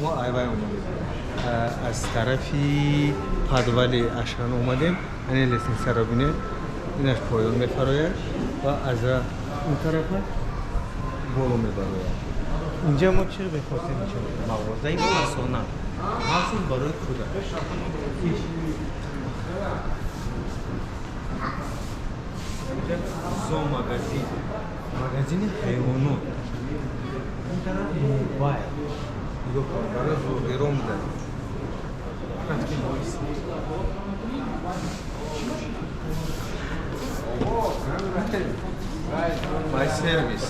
Мо айвай омадем. Аз тарафи подвали Ашан омадем. Ане лестницаро бинед. Инаш поён мефарояд ва аз он тарафа боло мебарояд. Инҷа мо чӣ мехостем? Мағозаи фасона. Махсус барои кӯдак. Инҷа зоомагазин. Магазини ҳайвонот. Ин тараф мобайл. Нигоҳ кун, барои блогерон буда. Май сервис.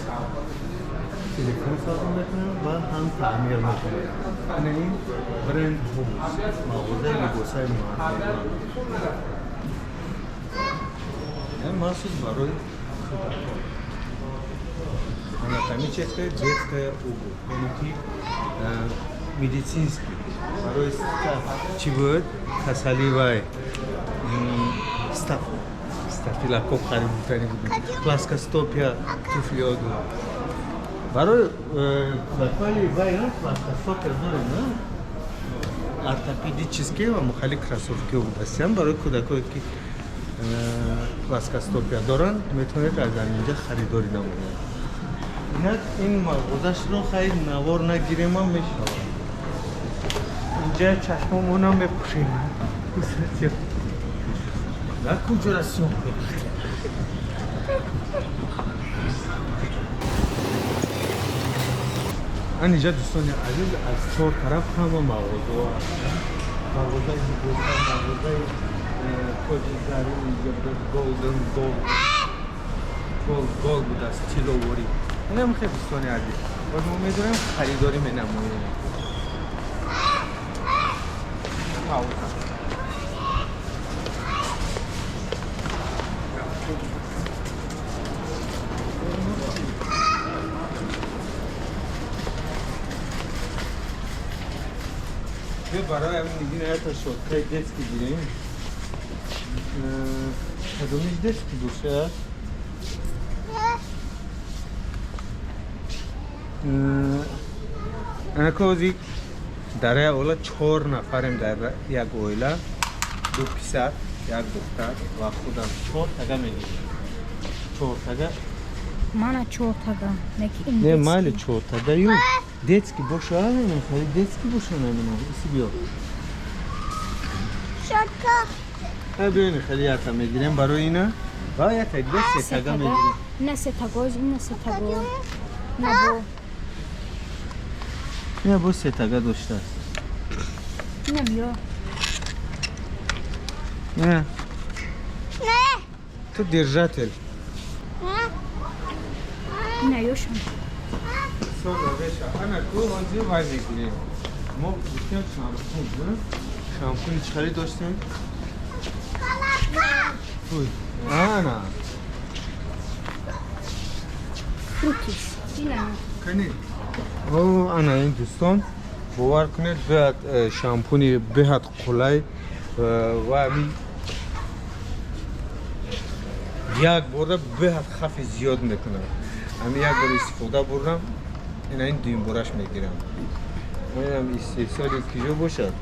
Телефон созӣ мекунам ва ҳам таъмир мекунам. Ана ин бренд Хумус. Мағозаи либосҳои мардона. Махсус барои кӯдакон. Анатомическая детская обувь. Яъне ки медицинский. Барои чӣ буд? Касали вай. Стафилококк қариб гуфтани буд. Плоскостопия туфлиё ду. Барои кӯдакони вай плоскостопия дорем, на? Ортопедические ва мухали кроссовки будастиам барои кӯдакое ки плоскостопия доранд, метавонед аз ҳаминҷа харидорӣ намояд. Инак ин мағозашро хайр навор нагиремам мешавад. Инҷа чашмомонам мепӯшем. Дар куҷора сиём ан инҷа дӯстони азиз аз чор тараф ҳама мағозаҳо ҳастанд. Мағозаи либоса, мағозаи тоҷи зарин, инҷа буд голден голд. Голд голд будааст, тилловорӣ. Инам хеле дӯстони азиз. Боз мо медорем харидорӣ менамоем. Пауза. Барои ҳамин нигин ята щёткаи детский гирем. Кадомиш детский бошад? Анака ози дар як оила 4 нафарем, дар як оила 2 писар, як духтар ва худам 4 тага мегирем. 4 тага? Мана 4 тага. Не, майли 4 тага ю. Детский боша, хеле детский боша намина. Иси биё. Щётка. Ҳа биёни хеле ята мегирем барои ина. Ва ята дига се тага мегирем. Не се таго, не се таго. Не бо. Не бо се тага доштааст. Не биё. Не. Не. Ту держатель. Не ёшам. Ана ку ҳозир вай мегирем. Мо гуфтем шампун, шампуни чӣ харид доштем? Ана. Фрутис. Ина. Кани. О, ана ин дӯстон, бовар кунед, беҳад шампуни беҳад қулай ва ҳамин як борда беҳад хафи зиёд мекунад. Ҳамин як бор истифода бурдам, ина ин дуюмбораш мегирам. Инам истеҳсоли киҷо бошад?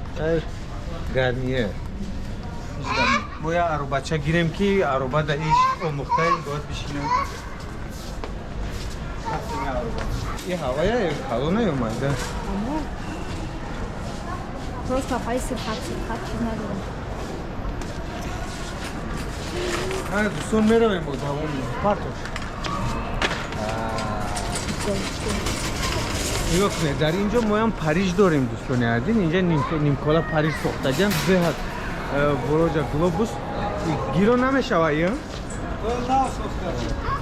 Гарние. Мо як аробача гирем ки ароба да иш омӯхтаи бояд бишинем. И ҳавая калона ё майда? Просто ҳаваи сирхат, сирхат чиз надорам. Ана дӯстон меравем бо давоми партош. Нигоҳ кунед, дар инҷо моям Париж дорем дӯстони азиз. Инҷа нимкола Париж сохтагиам беҳад болоҷа глобус гирон намешава ё?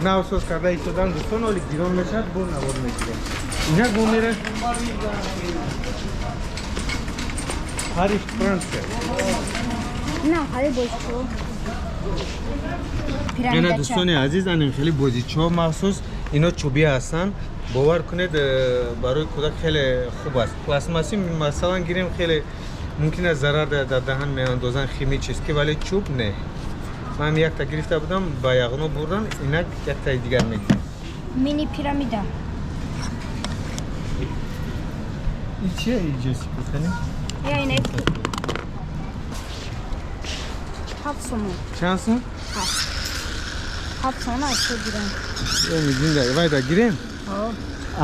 Нав соз карда истодан дӯстон, оли гирон мешавад, бо навор мегирем. Инак мо мерем Париж, Франция. На, хали бозичо. Ина дӯстони азиз, анин хеле бозичо махсус, ино чӯбӣ ҳастанд. Бовар кунед, барои кӯдак хеле хуб аст. Пластмасси масалан гирем хеле мумкин аст зарар дар даҳан меандозанд химически, вале чӯб не. Ман якта гирифта будам, ба яғно бурдан, инак яктаи дигар мегирем. Мини пирамида. И чия иҷоси кухани? Я ина 7 сомон. Чанд сум? 7 сомон 80 гирам. Мегин вай да гирем? Ҳо.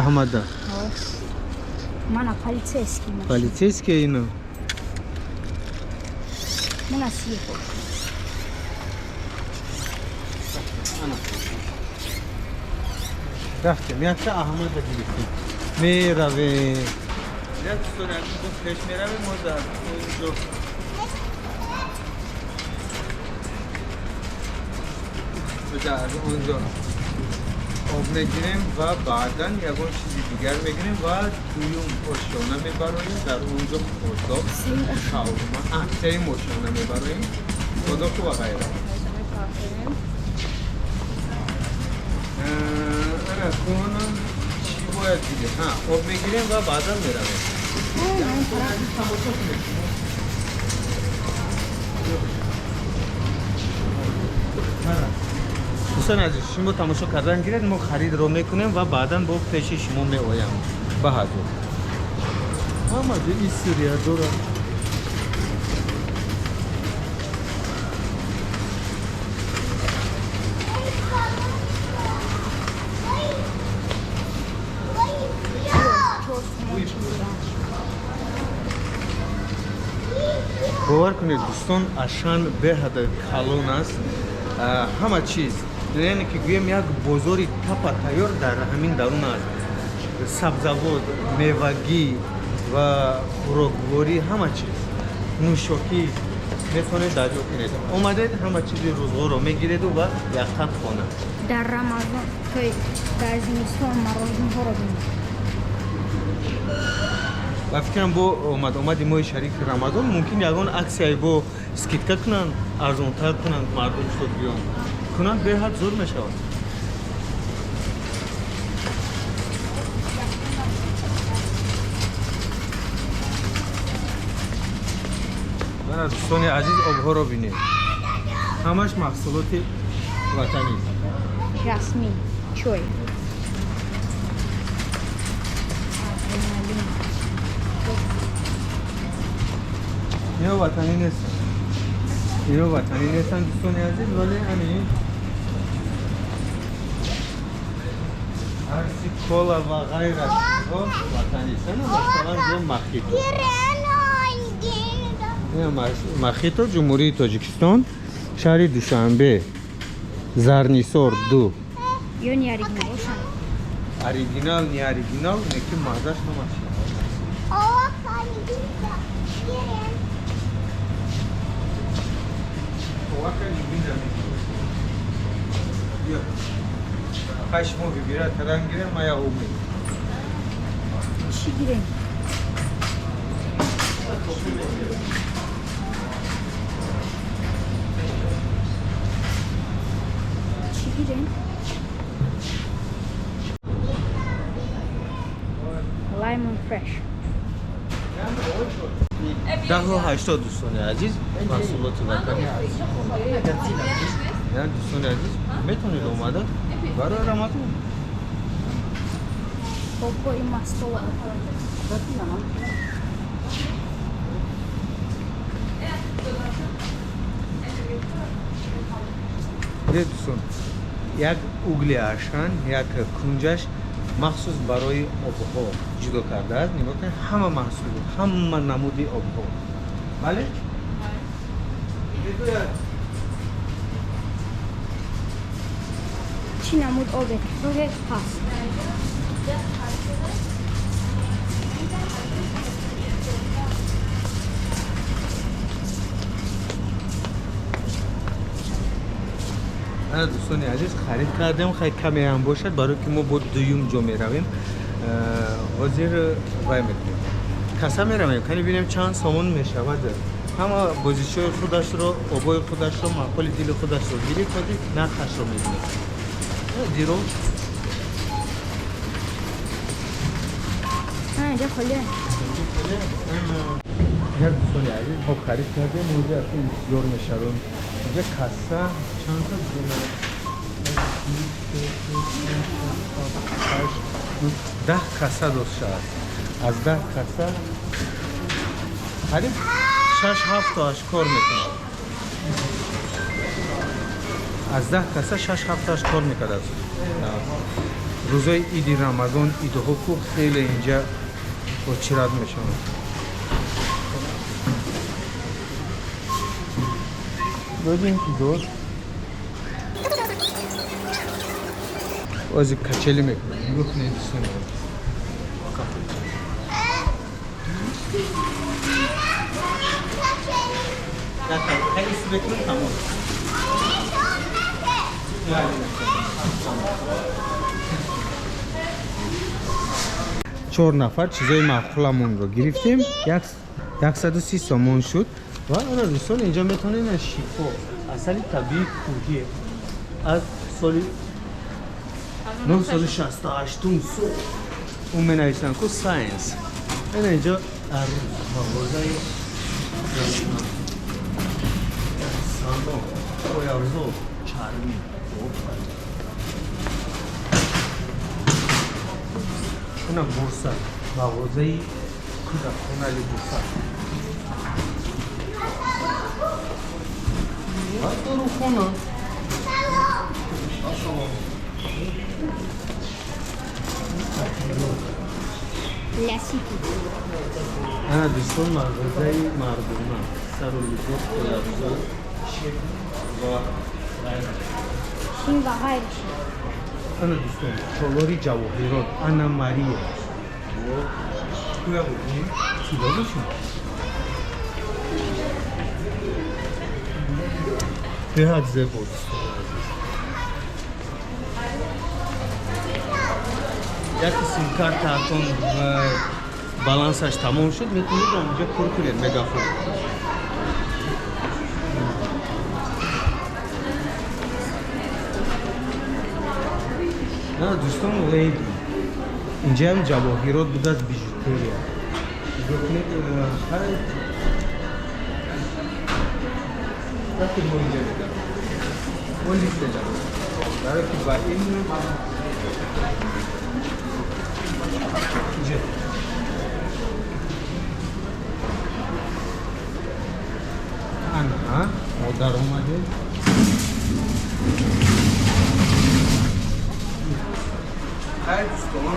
Аҳмада. Ҳо. Мана полицейский. Полицейский ино. Мана сиё. Рафтем, якта Аҳмада гирифтем. Меравем. Як сурат пеш меравем мо дар онҷо. Дар онҷо об мегирем ва баъдан ягон чизи дигар мегирем ва дуюм ошёна мебароем. Дар онҷо хӯрдок, шаурма, сеюм ошёна мебароем, хӯрдоку ва ғайра. Ана кун чӣ бояд гирем? Об мегирем ва баъдан меравем. Тамошо кунед. Дӯстони азиз, шумо тамошо кардан гиред, мо харидро мекунем ва баъдан бо пеши шумо меоям. Ба ҳазур. Ҳама ҷо история дорад. Бовар кунед дӯстон, Ашан беҳад калон аст. Ҳама чиз, яъне ки гӯем як бозори тапа тайёр дар ҳамин дарун аст. Сабзавот, мевагӣ ва хӯрокворӣ, ҳама чиз, нӯшокӣ метавонед дарёб кунед. Омадед, ҳама чизи рӯзғорро мегиреду ва яқат хона. Дар Рамазон, то дар зимистон мороженоҳоро бинед. Ба фикрам бо омади моҳи шарифи Рамазон мумкин ягон аксияе бо скидка кунанд, арзонтар кунанд, мардум шуд биён кунанд, беҳад зур мешавад. Мана дӯстони азиз, обҳоро бинед, ҳамаш маҳсулоти ватанӣ. Жасмин чой. Ино ватанӣ нестанд, ино ватанӣ нестанд дӯстони азиз, вале ани ҳарси кола ва ғайра чизҳо ватанист. Масалан гӯем мохито, мохито Ҷумҳурии Тоҷикистон, шаҳри Душанбе, Зарнисор 2. Ё не оригинал бошанд? Оригинал не оригинал, неки маззаш ҳамаш. Хай шумо вибира таран гирем, ма я об мегирем. Чӣ гирем? Чӣ гирем? Lemon fresh. 10.80 дӯстони азиз, маҳсулоти ватанӣ. Дӯстони азиз, метавонед омада барои Рамазон. Обҳои мастола. Дӯстон, як угли Ашан, як кунҷаш махсус барои обҳо ҷудо кардааст. Нигоҳ кунед, ҳама маҳсулот, ҳама намуди обҳо. Бале? Чӣ намуд обе ки хоҳед ҳаст. Ана дӯстони азиз, харид кардем, хай каме ҳам бошад, барои ки мо бо дуюм ҷо меравем. Ҳозир вай мекунем, каса меравем, кани бинем чанд сомон мешавад. Ҳама бозичаи худашро, обои худашро, маъқули дили худашро гирифт, ҳозир нархашро мебинем. Диро инҷа холия. Як дӯстони азиз, мо харид кардем, ҳозир аз интизор мешавем. Инҷа касса чанд та 10 касса доштааст. Аз 10 касса қариб 6-7 тоаш кор мекунад. Аз 10 касса 6-7 тоаш кор мекард. Рӯзои иди Рамазон, идҳо ку хеле инҷа очират мешавад. Бибин ки дод. Ози качели мекунад. Нигоҳ кунед, дӯстони азиз. Тамом. Чор нафар чизои маъқуламонро гирифтем, 130 сомон шуд. Ва ана дӯстон, инҷа метавонед аз шифо, асали табиии кӯҳӣ аз соли 968 сол ӯ менависанд ку сайенс. Ана инҷо мағозаи сандон, пойафзол, чармӣ. Ана бурса, мағозаи кӯдаконали бурса ва дорухона. Ана дӯстон, мағозаи мардона, сару либос, пойафзол, шир ва ғайра. Шин ва ғайра. Ана дӯстон, толори ҷавоҳирот Ана Мария. Куя бубинем, тилло бошем. Беҳад зебо, дӯстони азиз. Яке симкартаатон балансаш тамом шуд, метавонед онҷо пур кунед мегафон. На дӯстон, лейди. Инҷаам ҷавоҳирот будааст, бижутерия. Нигоҳ кунед, вақте мо инҷа медарем, мо лифт медарем. Барое ки ба ин инҷа анҳа мо даромадем. Хайр дӯстон,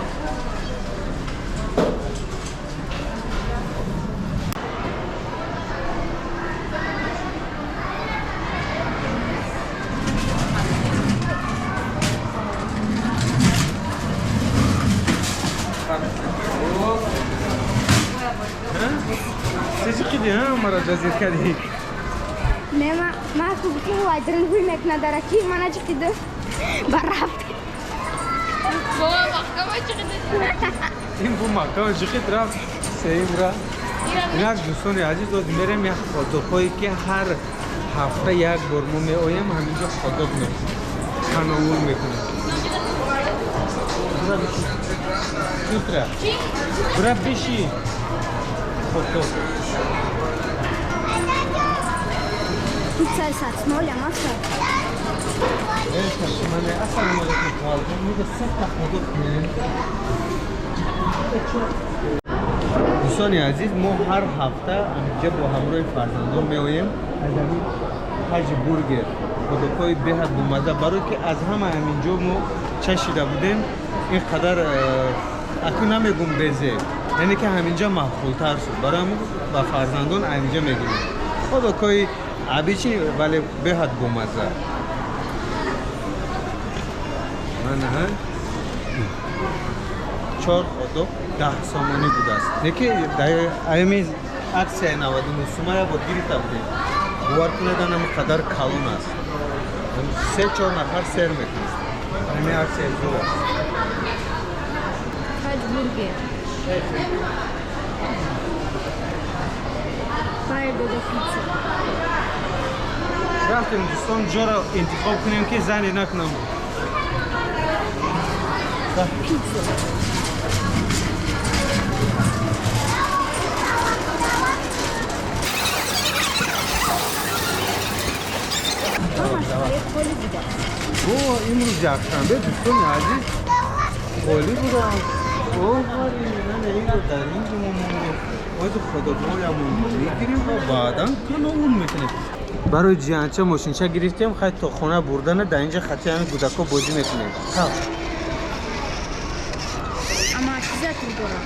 маро ҷазир кардӣ? Не, ма гуфтам вайдрин ҳуй мекунад дараки, мана ҷиқиду ба рафт. Ин бу маҳкама ҷиқид рафт, сеюм рафт. Инак дӯстони азиз, оз мерем як ходокҳое ки ҳар ҳафта як бор мо меоем, ҳаминҷо ходок тановул мекунем. Сутра, бура биши ходок. Пицца сацноля маса. Дӯстони азиз, мо ҳар ҳафта ҳаминҷа бо ҳамроҳи фарзандон меоем аз ҳамин ҳаҷи бургер, ходокҳои беҳад бомазза, барое ки аз ҳама ҳаминҷо мо чашида будем, ин қадар акӯ намегум безе, яъне ки ҳаминҷа маъқултар шуд. Барои ҳамин ба фарзандон ҳаминҷа мегирем ходокҳои абичи, вале беҳад бомазза. Манаҳа 4 ходок 10 сомонӣ будааст. Неки аями аксияи 99 сума як бор гирифта будем. Бовар кунед, анам қадар калон аст. 3-4 нафар сер мекунад. Ами аксияи зур аст. Ҳаҷ бургер. Рафтем дӯстон, ҷоро интихоб кунем ки зане накунам. Пицца. О, имрӯз якшанбе, дӯстони азиз, холӣ будам. Инро дар ин ҷо мо боз хот-догҳоямон мегирем ва баъдан тановул мекунем. Барои ҷиянча мошинча гирифтем, хай то хона бурдана дар инҷа хати ҳамин кӯдакҳо бозӣ мекунем. Ама чизатон дорад.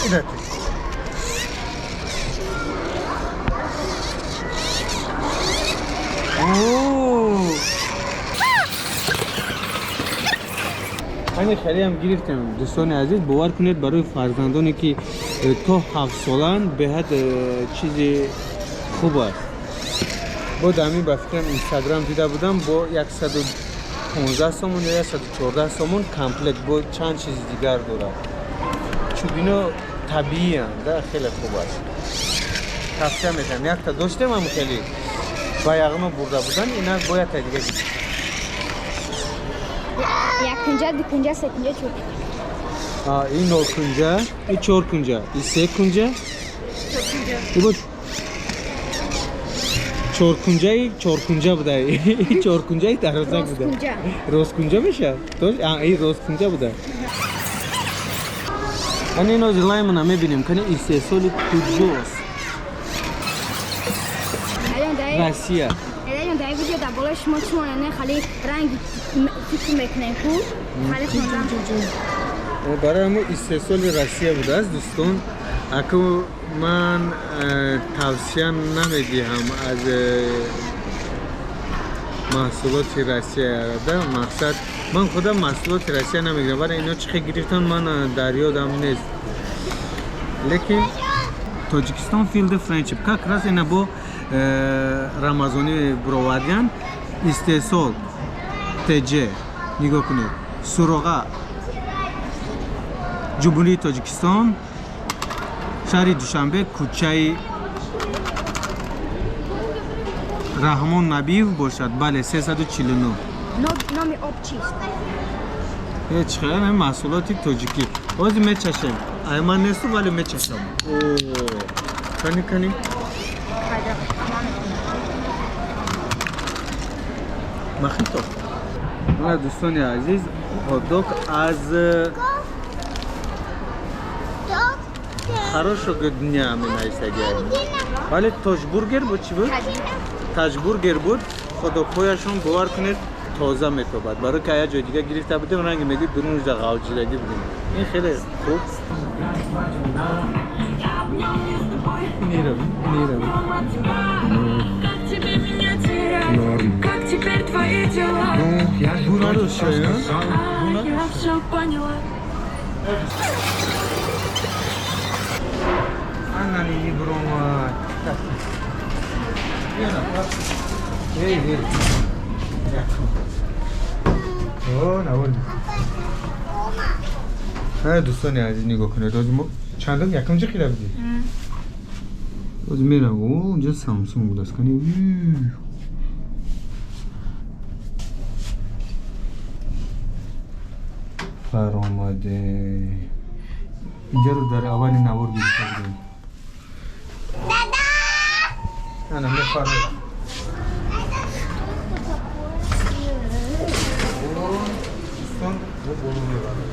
Идате. Ани хеле ҳам гирифтем, дӯстони азиз, бовар кунед, барои фарзандоне ки то 7 соланд беҳад чизи хуб аст. Бо дар ҳамин ба фикрам Инстаграм дида будам, бо 115 сомон ё 114 сомон комплект бо чанд чизи дигар дорад. Чӯбино табииянд, да, хеле хуб аст. Тавсия метавам. Якта доштем ҳам хеле ба яғно бурда будан, инак бо якта дига гирифтем. Якунҷа, дукунҷа, секунҷа, чоркунҷа. Ин нолкунҷа, ин чоркунҷа, ин секунҷа, ин бо чоркунҷаи чоркунҷа буда. Ин чоркунҷаи дарозак буда. Росткунҷа. Росткунҷа мешавад? Ин росткунҷа буда. Ани ин ҳозир лаймона мебинем, кани истеҳсоли куҷост? Россия. Элаҷон, дар видео дар болои шумо чӣ монанд? Хали ранги фикр мекунем ку? Хали хондан. Барои мо истеҳсоли Россия будааст, дӯстон. Аку ман тавсия намедиҳам аз маҳсулоти Россия, да, мақсад ман худам маҳсулоти Россия намегирам, вале ино чӣ хел гирифтан ман дар ёдам нест. Лекин Тоҷикистон Feel the Friendship как раз ина бо рамазонӣ буровардиян. Истеҳсол ТЖ, нигоҳ кунед, суроға Ҷумҳурии Тоҷикистон, шаҳри Душанбе, кӯчаи Раҳмон Набиев бошад, бале, 349. Номи об чист? Ҳеҷ хел маҳсулоти тоҷикӣ. Ҳозир мечашем. Ай ман несту, вале мечашам. Кани, кани. Мохито. Мана, дӯстони азиз, хот-дог аз хорошего дня менависагиам. Вале Тоҷбургер буд, чӣ буд? Таҷбургер буд. Хот-догҳояшон, бовар кунед, тоза метобад. Барои ки як ҷои дига гирифта будем, ранги мегӯй дурунжда ғавҷидагӣ будем. Ин хеле хуб. Меравем, меравем. Норм. Как теперь твои дела? Ну, я же Буна только что, сказал. Я все поняла. Анани брома. Эй, эй. О, навор. Ҳа, дӯстони азиз, нигоҳ кунед. Ҳозир мо чандум, якум ҷи хира будӣ? Ҳозир мерам. О, унҷа Самсунг будааст. Кани. Фаромаде. Инҷаро дар аввали навор гирифта будем. Ана мефармоед. Дӯстон, бо боло мебарад.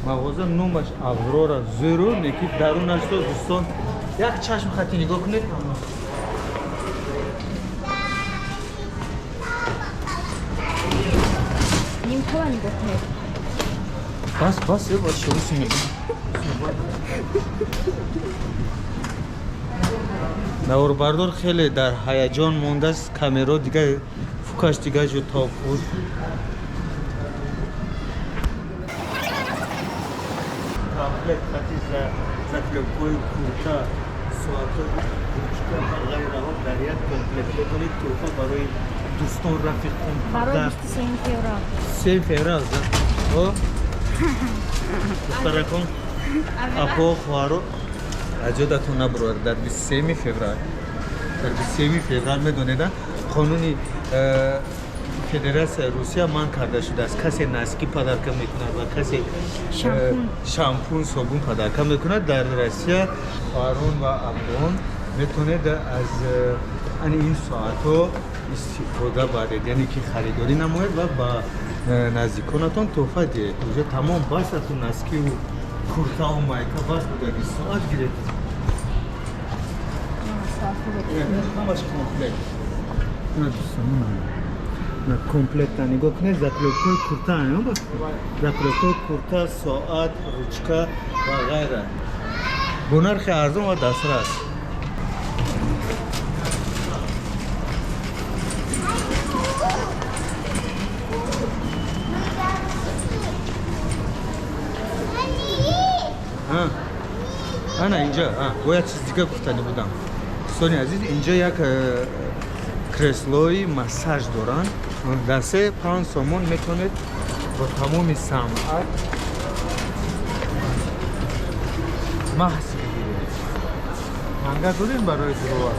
Мағоза номаш Аврора зеро неки дарунашро, дӯстон, як чашм хати нигоҳ кунед. Нимкала нигоҳ кунед. Бас, бас, бас, шуруси. Наворбардор хеле дар ҳаяҷон мондааст, камеро дига фукаш дига ҷо тоб хӯрд. Комплект хати заклёпкаҳои курта, соатҳои ручка ва ғайраҳо дар як комплект метавонед тӯҳфа барои дӯстон, рафиқон. Барои 23 феврал. 3 феврал, да? О? Духтаракон, апо, хоҳаро, аз ёдатон набурад, дар 23 феврал, дар 23 феврал медонеда, қонуни Федератсияи Русия манъ карда шудааст. Касе носки подарка мекунад ва касе шампун, собун подарка мекунад. Дар Россия хоҳарон ва апоон метавонед аз ани ин соатҳо Истифода баред, яъне ки харидорӣ намоед ва ба наздиконатон тӯҳфа диҳед. Уже тамом бас ату носкиву куртаву майка бас будаги, соат гиред. Ҳамаш комплект. На комплекта нигоҳ кунед, заклёпкаи курта, заклёпкаи курта, соат, ручка ва ғайра. Бо нархи арзон ва дастрас. Ана инҷа бояд чиз дига гуфтанӣ будам. Дӯстони азиз, инҷа як креслои массаж доранд. Дар 3-5 сомон метавонед бо тамоми самъат маҳз бигиред. Танга дорем барои дурова?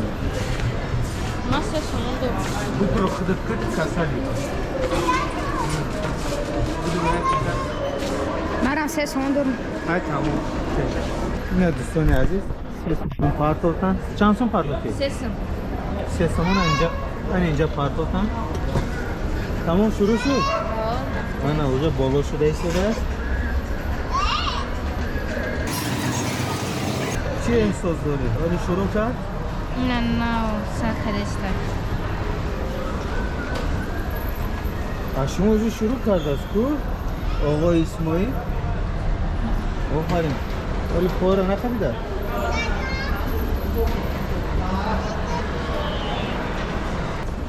Ман 3 сомон дорам. Будро худат кит касали. Манам 3 сомон дорам. Ай тамом. Ина дӯстони азиз, 3 сомон партофтан. Чанд сом партофтӣ? 3 сом. 3 сомон ана инҷа партофтан. Тамом шурӯъ шуд? Ана уже боло шуда истодааст. Чӣ эҳсос доред? Оли шурӯъ кард? На, на, сар кардаиста. А шумо уже шурӯъ кардааст ку? Оғои Исмоил? Офарин. Оли пора нахарида?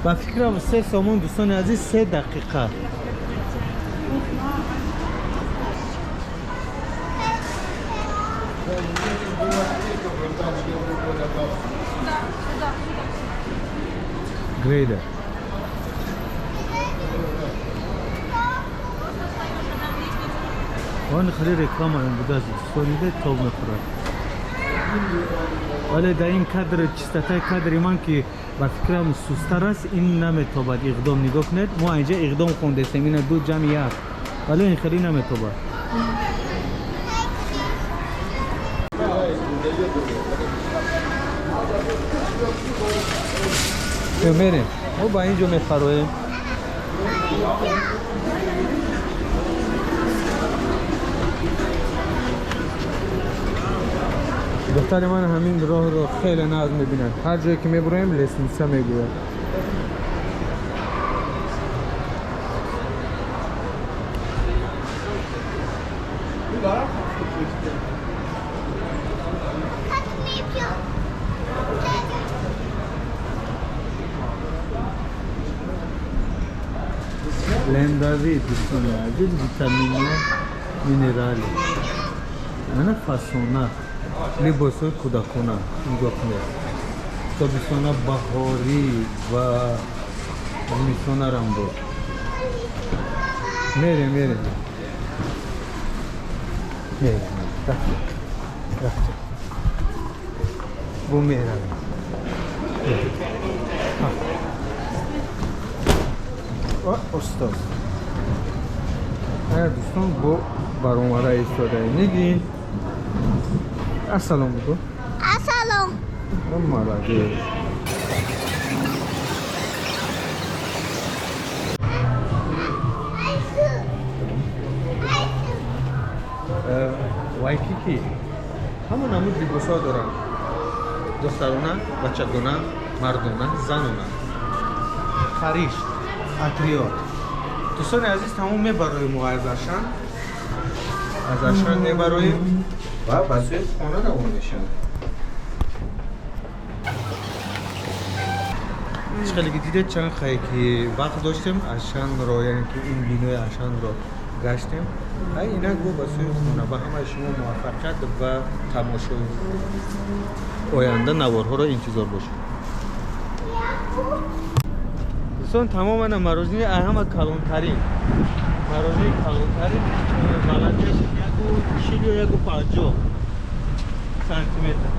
Ба фикрам 3 сомон дӯстони азиз 3 дақиқа. Грейдер. Он хеле реклама будааст, дӯстони тоб мехӯрад. Вале дар ин кадр чистотаи кадри ман ки ба фикрам сустар аст, ин наметобад иқдом. Нигоҳ кунед, мо инҷа иқдом хондестем, ина 2 ҷамъи 1, вале ин хеле наметобад. Мерем, мо ба ин ҷо мефароем. Духтари ман ҳамин роҳро хеле нағз мебинад. Ҳар ҷое ки мебуроем, лестница мегӯяд. Лендави дӯстони азиз, витамину минерали. Ана фасона либосҳои кӯдакона нигоҳ кунед. Тобистона, баҳорӣ ва зимистонарам буд. Мерем, мерем. Мерем, рафтем. Рафтем. Бо меравем. Устод. Ая дӯстон бо баромада истодаем. Нигин. Ассалом бугу. Ассалом. Молодец. Вайкики. Ҳама намуд либосҳо доранд. Духтарона, бачагона, мардона, занона. Париж, Атриот. Дӯстони азиз, тамом мебароем мо аз Ашан. Аз Ашан мебароем ва ба сӯи хона равон мешавем. Чӣ хеле ки дидед, чанд хае ки вақт доштем, Ашанро, яъне ки ин бинои Ашанро гаштем. Инак бо ба сӯи хона. Ба ҳамаи шумо муваффақият ва тамошои оянда наворҳоро интизор бошед. Дӯстон, тамоман мороженое ҳама калонтарин. Мороженое калонтарин баландиаш 140 ё 150 сантиметр.